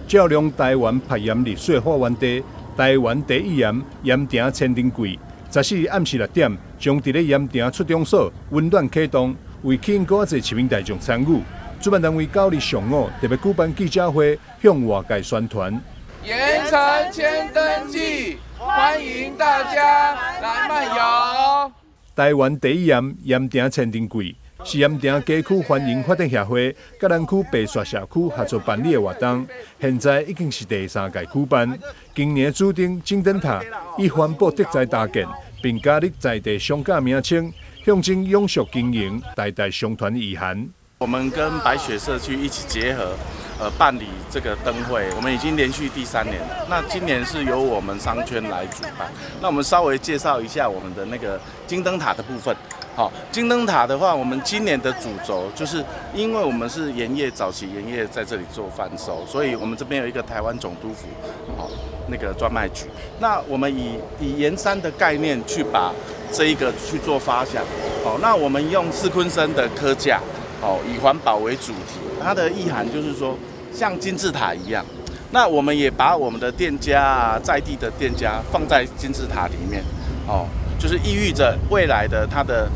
照亮台灣曬鹽歷史的發源地，台灣第一鹽鹽埕千燈季，14日暗時6點，將佇咧鹽埕出張所溫暖啟動，為吸引閣較濟市民大眾參與。主辦單位9日上午特別舉辦記者會，向外界宣傳。鹽埕千燈祭，歡迎大家來漫遊。台灣第一鹽鹽埕千燈季，是鹽埕街區繁榮發展協會佮南區白沙社區合作辦理的活動，現在已經是第三屆舉辦。今年主燈金燈塔以環保竹材搭建，並加入在地商家名稱，象徵永續經營、代代相傳意涵。我們跟白雪社區一起結合，辦理這個燈會，我們已經連續第三年了。那今年是由我們商圈來主辦。那我們稍微介紹一下我們的那個金燈塔的部分。好，金燈塔的話，我們今年的主軸就是因為我們是鹽業，早期鹽業在這裡做販售，所以我們這邊有一個台灣總督府，好，那個專賣局。那我們以鹽山的概念去把這一個去做發想。好，那我們用四鯤鯓的科架，好，以環保為主題，它的意涵就是說像金字塔一樣。那我們也把我們的店家啊，在地的店家放在金字塔裡面，哦，就是意喻着未來的它的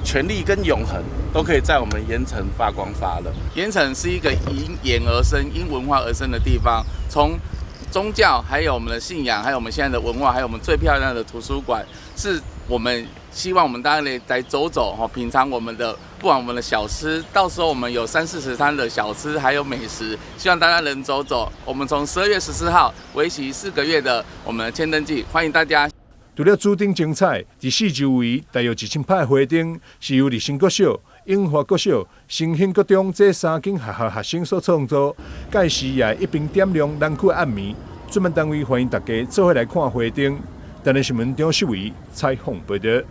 權力跟永恆都可以在我們鹽埕發光發熱。鹽埕是一個因鹽而生、因文化而生的地方，從宗教，還有我們的信仰，還有我們現在的文化，還有我們最漂亮的圖書館，是我們希望我們大家來走走，品嘗我們的，不管我們的小吃，到時候我們有三四十攤的小吃，還有美食，希望大家能走走。我們從12月14號為期4個月的我們的千燈祭，歡迎大家。除了主燈精彩，佇四周圍大約1000排花燈，是由立新國小、永華國小、新興國中這三間學校學生所創作，屆時也會一併點亮南區暗暝。主辦單位歡迎大家做伙來看花燈。台南新聞張秀偉採訪報導。